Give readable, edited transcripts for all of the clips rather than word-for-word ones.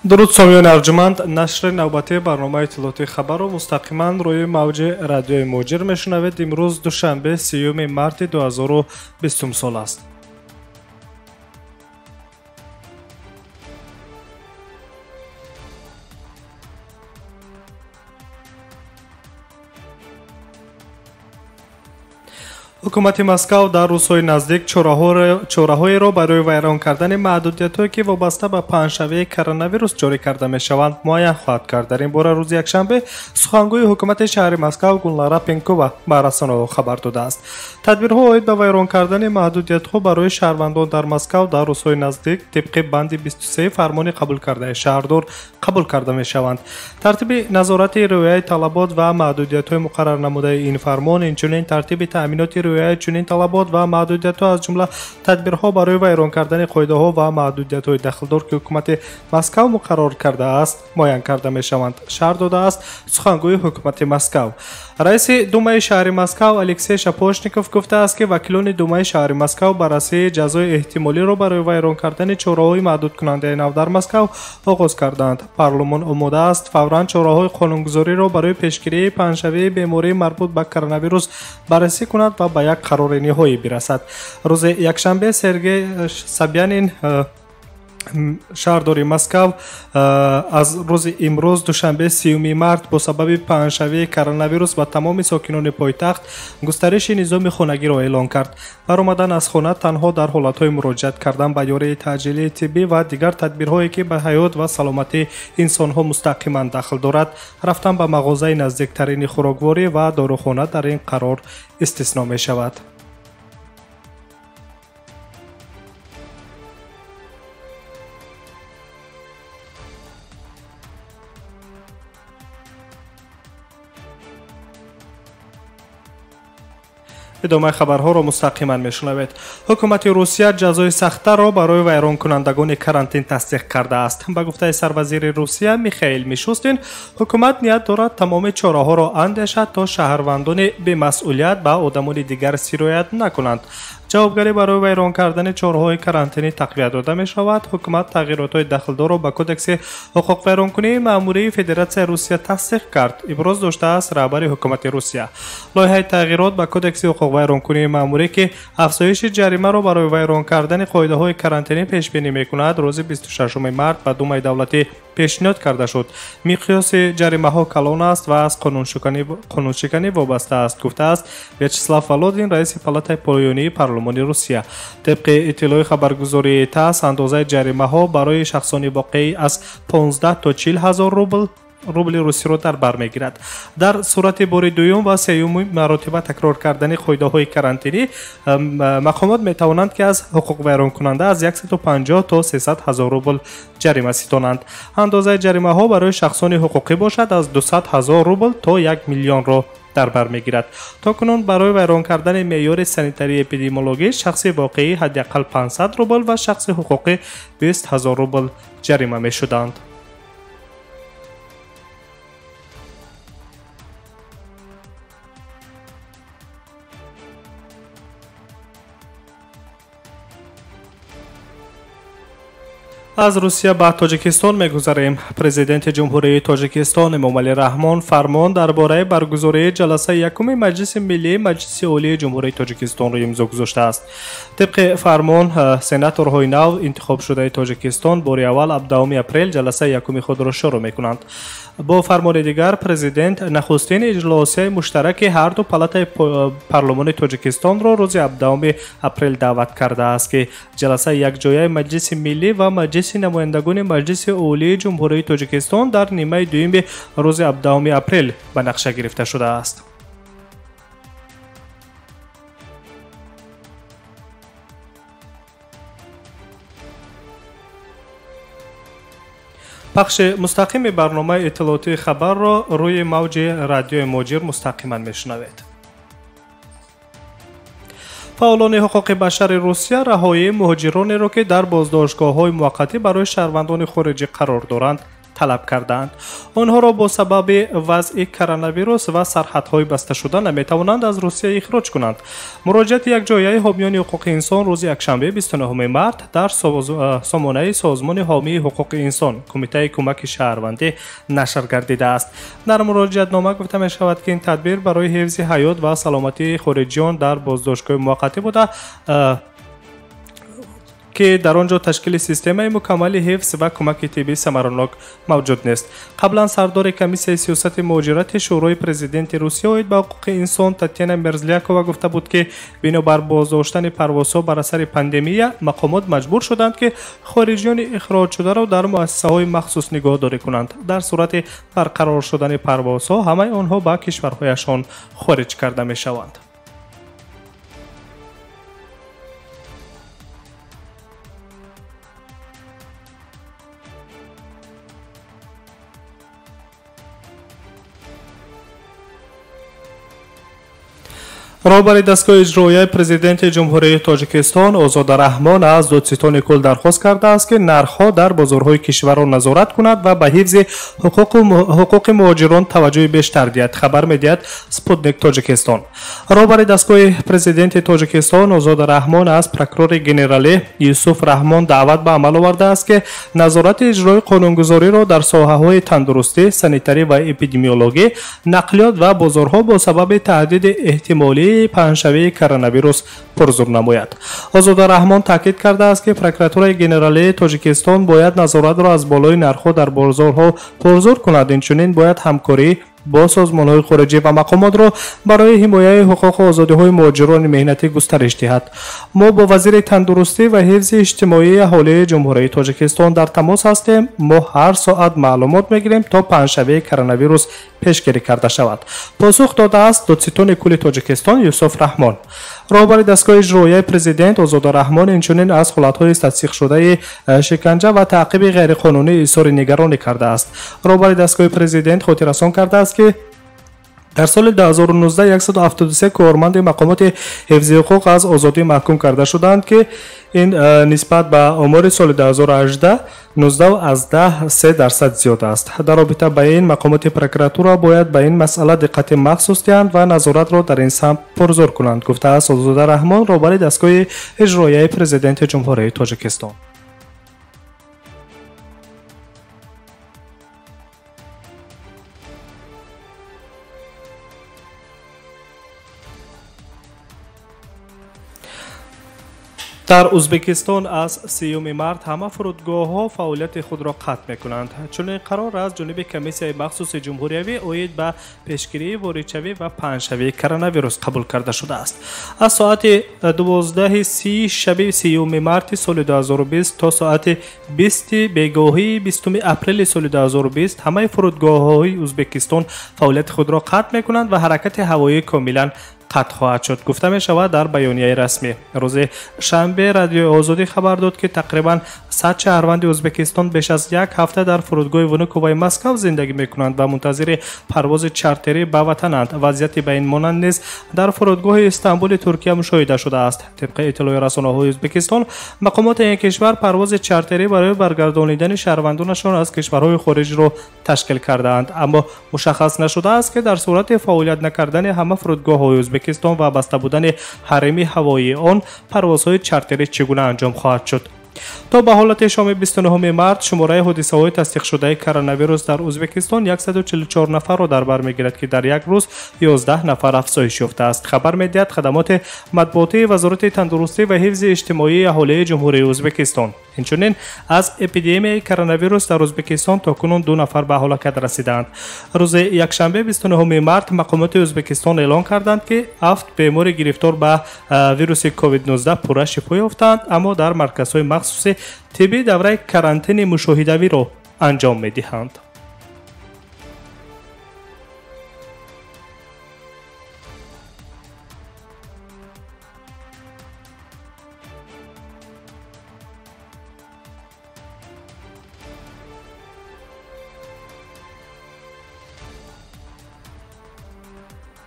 Дуруд сомиёни арҷуманд, нашри навбатии барномаи иттилоотии хабарро мустақиман рӯи мавҷи радиои Муҳоҷир мешунавед. Имрӯз душанбе, 30 марти 2020 сол аст. Ҳукумати Москав дар рӯзҳои наздик чораҳоеро барои вайрон кардани маҳдудиятҳое, ки вобаста ба паҳншавии коронавирус ҷорӣ карда мешаванд, муайян хоҳад кард. Дар ин бора рӯзи якшанбе сухангӯи ҳукумати шаҳри Москав Гулнара Пенкова ба расонаҳо хабар додааст. Тадбирҳо оид ба вайрон кардани маҳдудиятҳо барои шаҳрвандон дар Москав дар рӯзҳои наздик тибқи банди 23 фармони қабулкардаи шаҳрдор қабул карда мешаванд. Тартиби назорати риояи талабот ва маҳдудиятҳои муқаррарнамудаи ин фармон, инчунин тартиби таъминоти риояи чунин талабот ва маҳдудиятҳо, аз ҷумла тадбирҳо барои вайрон кардани қоидаҳо ва маҳдудиятҳои дахлдор, ки ҳукумати Москав муқаррар кардааст, муайян карда мешаванд, шарҳ додааст сухангӯи ҳукумати Москав. Раиси Думаи шаҳри Москав Алексей Шапошников гуфтааст, ки вакилони Думаи шаҳри Москав баррасии ҷазои эҳтимолиро барои вайрон кардани чораҳои маҳдудкунандаи нав дар Москав оғоз карданд. Парлумон омода аст фавран чораҳои қонунгузориро барои пешгирии паҳншавии бемории марбут ба коронавирус баррасӣ кунад ва ба як қарори ниҳоӣ бирасад. Рӯзи якшанбе Сергей Собянин, шаҳрдори Москав, аз рӯзи имрӯз душанбе 30 март бо сабаби паҳншавии коронавирус ба тамоми сокинони пойтахт густариши низоми хонагиро эълон кард. Баромадан аз хона танҳо дар ҳолатҳои муроҷиат кардан ба ёрии таъҷилии тиббӣ ва дигар тадбирҳое, ки ба ҳаёт ва саломатии инсонҳо мустақиман дахл дорад, рафтан ба мағозаи наздиктарини хӯрокворӣ ва дорухона дар ин қарор истисно мешавад. Идомаи хабарҳоро мустақиман мешунавед. Ҳукумати Русия ҷазои сахттарро барои вайронкунандагони карантин тасдиқ кардааст. Ба гуфтаи сарвазири Русия Михаил Мишустин, ҳукумат ният дорад тамоми чораҳоро андешад, то шаҳрвандони бемасъулият ба одамони дигар сироят накунанд. Ҷавобгарӣ барои вайрон кардани чораҳои карантинӣ тақвият дода мешавад. Ҳукумат тағйиротҳои дахлдорро ба Кодекси ҳуқуқвайронкунии маъмурии Федератсияи Русия тасдиқ кард, иброз доштааст раҳбари ҳукумати Русия. Лоиҳаи тағйирот ба Кодекси ҳуқуқвайронкунии маъмурӣ, ки афзоиши ҷаримаро барои вайрон кардани қоидаҳои карантинӣ пешбинӣ мекунад, рӯзи 26 март ба Думаи давлатӣ пешниҳод карда шуд. Миқёси ҷаримаҳо калон аст ва аз қонуншиканӣ вобаста аст, гуфтааст Вячеслав Володин, раиси палатаи поёнии парлумони Русия. Тибқи иттилои хабаргузории ТАСС, андозаи ҷаримаҳо барои шахсони воқеӣ аз 15 то 40 ҳазор рубли русиро дар бар мегирад. Дар сурати бори дуюм ва сеюми маротиба такрор кардани қоидаҳои карантинӣ, мақомот метавонанд, ки аз ҳуқуқвайронкунанда аз 150 то 300 ҳазор рубл ҷарима ситонанд. Андозаи ҷаримаҳо барои шахсони ҳуқуқӣ бошад, аз 200 ҳазор рубл то 1 миллионро дар бар мегирад. То кунун барои вайрон кардани меъёри санитарии эпидемиологӣ шахси воқеӣ ҳадди ақал 500 рубл ва шахси ҳуқуқӣ 20 ҳазор рубл ҷарима мешуданд. Аз Русия ба Тоҷикистон мегузарем. Президенти Ҷумҳурии Тоҷикистон Эмомалӣ Раҳмон фармон дар бораи баргузории ҷаласаи якуми Маҷлиси Миллии Маҷлиси Олии Ҷумҳурии Тоҷикистонро имзо гузоштааст. Тибқи фармон, сенаторҳои нав интихобшудаи Тоҷикистон бори аввал 17 апрел ҷаласаи якуми худро шурӯъ мекунанд. Бо фармони дигар президент нахустин иҷлосияи муштараки ҳарду палатаи парлумони Тоҷикистонро рӯзи 17 апрел даъват кардааст, ки ҷаласаи якҷояи Маҷлиси Миллӣ ва Маҷлиси намояндагони Маҷлиси Олии Ҷумҳурии Тоҷикистон дар нимаи дуюми рӯзи 17 апрел ба нақша гирифта шудааст. Пахши мустақими барномаи иттилоотии хабарро рӯи мавҷи радиои Муҳоҷир мустақиман мешунавед. Фаъолони ҳуқуқи башари Русия раҳоии муҳоҷиронеро, ки дар боздоштгоҳҳои муваққатӣ барои шаҳрвандони хориҷӣ қарор доранд, талаб кардаанд. Онҳоро бо сабаби вазъи коронавирус ва сарҳадҳои басташуда наметавонанд аз Русия ихроҷ кунанд. Муроҷиати якҷояи ҳомиёни ҳуқуқи инсон рӯзи якшанбе 29 март дар сомонаи Созмони ҳомии ҳуқуқи инсон Кумитаи кӯмаки шаҳрвандӣ нашр гардидааст. Дар муроҷиатнома гуфта мешавад, ки ин тадбир барои ҳифзи ҳаёт ва саломатии хориҷиён дар боздоштгоҳи муваққатӣ буда, ки дар он ҷо ташкили системаи мукаммали ҳифз ва кӯмаки тиббӣ самаранок мавҷуд нест. Қаблан сардори комиссияи сиёсати муҳоҷирати Шӯрои президенти Русия оид ба ҳуқуқи инсон Татьяна Мерзлякова гуфта буд, ки бинобар боздоштани парвозҳо бар асари пандемия мақомот маҷбур шуданд, ки хориҷиёни ихроҷшударо дар муассисаҳои махсус нигоҳдорӣ кунанд. Дар сурати барқарор шудани парвозҳо ҳамаи онҳо ба кишварҳояшон хориҷ карда мешаванд. Роҳбари дастгоҳи иҷроияи президенти Ҷумҳурии Тоҷикистон Озода Раҳмон аз додситони кул дархост кардааст, ки нархҳо дар бозорҳои кишварро назорат кунад ва ба ҳифзи ҳуқуқи муҳоҷирон таваҷҷӯҳи бештар диҳад, хабар медиҳад Спутник Тоҷикистон. Роҳбари дастгоҳи президенти Тоҷикистон Озода Раҳмон аз прокурори генералӣ Юсуф Раҳмон даъват ба амал овардааст, ки назорати иҷрои қонунгузориро дар соҳаҳои тандурустӣ, санитарӣ ва эпидемиологӣ, нақлиёт ва бозорҳо бо сабаби таҳдиди эҳтимолии паҳншавии коронавирус пурзур намояд. Озода Раҳмон таъкид кардааст, ки прокуратураи генералии Тоҷикистон бояд назоратро аз болои нархҳо дар бозорҳо пурзур кунад. Инчунин бояд ҳамкорӣ бо созмонҳои хориҷӣ ва мақомотро барои ҳимояи ҳуқуқу озодиҳои муҳоҷирони меҳнатӣ густариш диҳад. Мо бо вазири тандурустӣ ва ҳифзи иҷтимоии аҳолии Ҷумҳурии Тоҷикистон дар тамос ҳастем. Мо ҳар соат маълумот мегирем, то паҳншавии коронавирус пешгирӣ карда шавад, посух додааст додситони кулли Тоҷикистон Юсуф Раҳмон. Роҳбари дастгоҳи иҷроияи президент Озода Раҳмон инчунин аз ҳолатҳои тасдиқшудаи шиканҷа ва таъқиби ғайриқонунӣ изҳори нигаронӣ кардааст. Роҳбари дастгоҳи президент хотиррасон кардааст, ки дар соли 2019 173 корманди мақомоти ҳифзи ҳуқуқ аз озодӣ маҳкум карда шуданд, ки ин нисбат ба омори соли 2018 19.3% зиёд аст. Дар робита ба ин мақомоти прокуратура бояд ба ин масъала диққати махсус диҳанд ва назоратро дар ин самт пурзур кунанд, гуфтааст Озода Раҳмон, роҳбари дастгоҳи иҷроияи президенти Ҷумҳурии Тоҷикистон. Дар Ӯзбекистон аз 30 март ҳама фурудгоҳҳо фаъолияти худро қатъ мекунанд. Чунин қарор аз ҷониби комиссияи махсуси ҷумҳуриявӣ оид ба пешгирии воридшавӣ ва паҳншавии коронавирус қабул карда шудааст. Аз соати 12:30 шаби 30 марти соли 2020 то соати 20 бегоҳии 20 апрели соли 2020 ҳамаи фурудгоҳҳои Ӯзбекистон фаъолияти худро қатъ мекунанд ва ҳаракати ҳавоӣ комилан қатъ хоҳад шуд, гуфта мешавад дар баёнияи расмӣ. Рӯзи шанбе Радиои Озодӣ хабар дод, ки тақрибан 100 шаҳрванди Ӯзбекистон беш аз як ҳафта дар фурудгоҳи Внуковаи Москав зиндагӣ мекунанд ва мунтазири парвози чартерӣ ба ватананд. Вазъияти ба ин монанд низ дар фурудгоҳи Истанбули Туркия мушоҳида шудааст. Тибқи иттилои расонаҳои Ӯзбекистон, мақомоти ин кишвар парвози чартерӣ барои баргардонидани шаҳрвандонашон аз кишварҳои хориҷро ташкил кардаанд, аммо мушаххас нашудааст, ки дар сурати фаъолият накардани ҳама фурудгоҳҳои Ӯзбекистон ва баста будани ҳарими ҳавоии он парвозҳои чартерӣ чӣ гуна анҷом хоҳад шуд. То ба ҳолати шоми 29 март шумораи ҳодисаҳои тасдиқшудаи коронавирус дар Ӯзбекистон 144 нафарро дар бар мегирад, ки дар як рӯз 11 нафар афзоиш ёфтааст, хабар медиҳад хадамоти матбуотии Вазорати тандурустӣ ва ҳифзи иҷтимоии аҳолии Ҷумҳурии Ӯзбекистон. Инчунин аз эпидемияи коронавирус дар Ӯзбекистон то кунун 2 нафар ба ҳалокат расидаанд. Рӯзи якшанбе 29 март мақомоти Ӯзбекистон эълон карданд, ки 7 бемори гирифтор ба вируси COVID-19 пурра шифо ёфтаанд, аммо дар марказҳои махсуси тиббӣ давраи карантини мушоҳидавиро анҷом медиҳанд.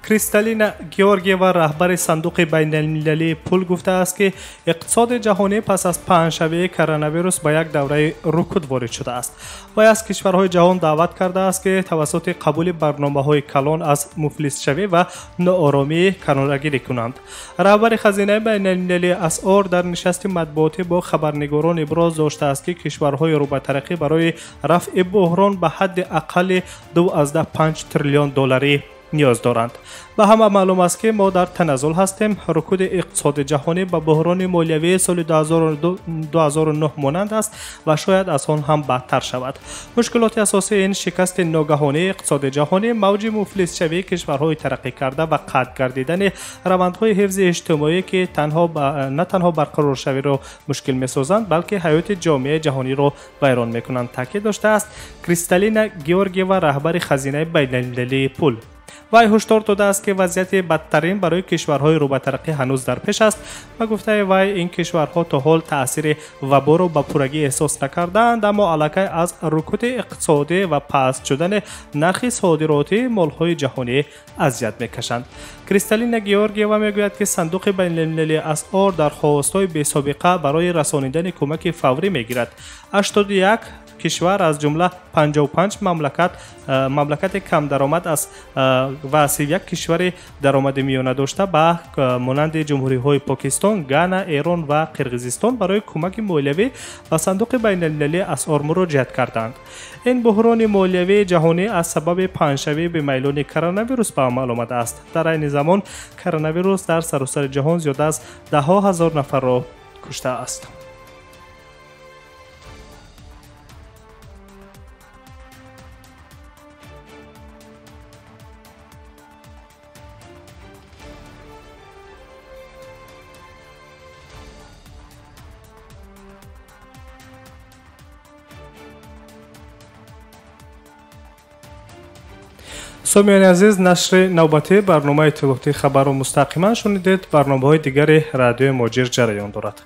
Кристалина Георгиева, раҳбари сандуқи байналмилалии пул, гуфтааст, ки иқтисоди ҷаҳонӣ пас аз паҳншавии коронавирус ба як давраи рукуд ворид шудааст. Вай аз кишварҳои ҷаҳон даъват кардааст, ки тавассути қабули барномаҳои калон аз муфлисшавӣ ва нооромӣ канорагирӣ кунанд. Раҳбари хазинаи байналмилалии асъор дар нишасти матбуотӣ бо хабарнигорон иброз доштааст, ки кишварҳои рӯбатараққӣ барои рафъи буҳрон ба ҳадди ақалли 2,5 триллион долларӣ ниёз доранд. Ба ҳама маълум аст, ки мо дар таназзул ҳастем. Рукуди иқтисоди ҷаҳонӣ ба буҳрони молиявии соли 2009 монанд аст ва шояд аз он ҳам бадтар шавад. Мушкилоти асосии ин шикасти ногаҳонии иқтисоди ҷаҳонӣ, мавҷи муфлисшавии кишварҳои тараққӣ карда ва қатъ гардидани равандҳои ҳифзи иҷтимоӣ, ки на танҳо барқароршавиро мушкил месозанд, балки ҳаёти ҷомеаи ҷаҳониро вайрон мекунанд, таъкид доштааст Кристалина Георгиева, раҳбари хазинаи байналмилалии пул. Вай ҳушдор додааст, ки вазъияти бадтарин барои кишварҳои рӯбатараққӣ ҳанӯз дар пеш аст. Ба гуфтаи вай, ин кишварҳо то ҳол таъсири ваборо ба пуррагӣ эҳсос накардаанд, аммо аллакай аз рукуди иқтисодӣ ва паст шудани нархи содиротии молҳои ҷаҳонӣ азият мекашанд. Кристалина Георгиева мегӯяд, ки сандуқи байналмилалии асъор дархостҳои бесобиқа барои расонидани кӯмаки фаврӣ мегирад. 81 кишвар, аз ҷумла 55 мамлакати камдаромад ва 31 кишвари даромади миёна дошта, ба монанди ҷумҳуриҳои Покистон, Гана, Эрон ва Қирғизистон, барои кӯмаки молиявӣ ба сандуқи байналмилалии асъор муроҷиат карданд. Ин буҳрони молиявии ҷаҳонӣ аз сабаби паҳншавии бемайлони коронавирус ба амал омадааст. Дар айни замон коронавирус дар саросари ҷаҳон зиёда аз даҳҳо ҳазор нафарро куштааст. Сомиёни азиз, нашри навбатии барномаи иттилоотии хабарро мустақиман шунидед. Барномаҳои дигари радиои Моҷир ҷараён дорад.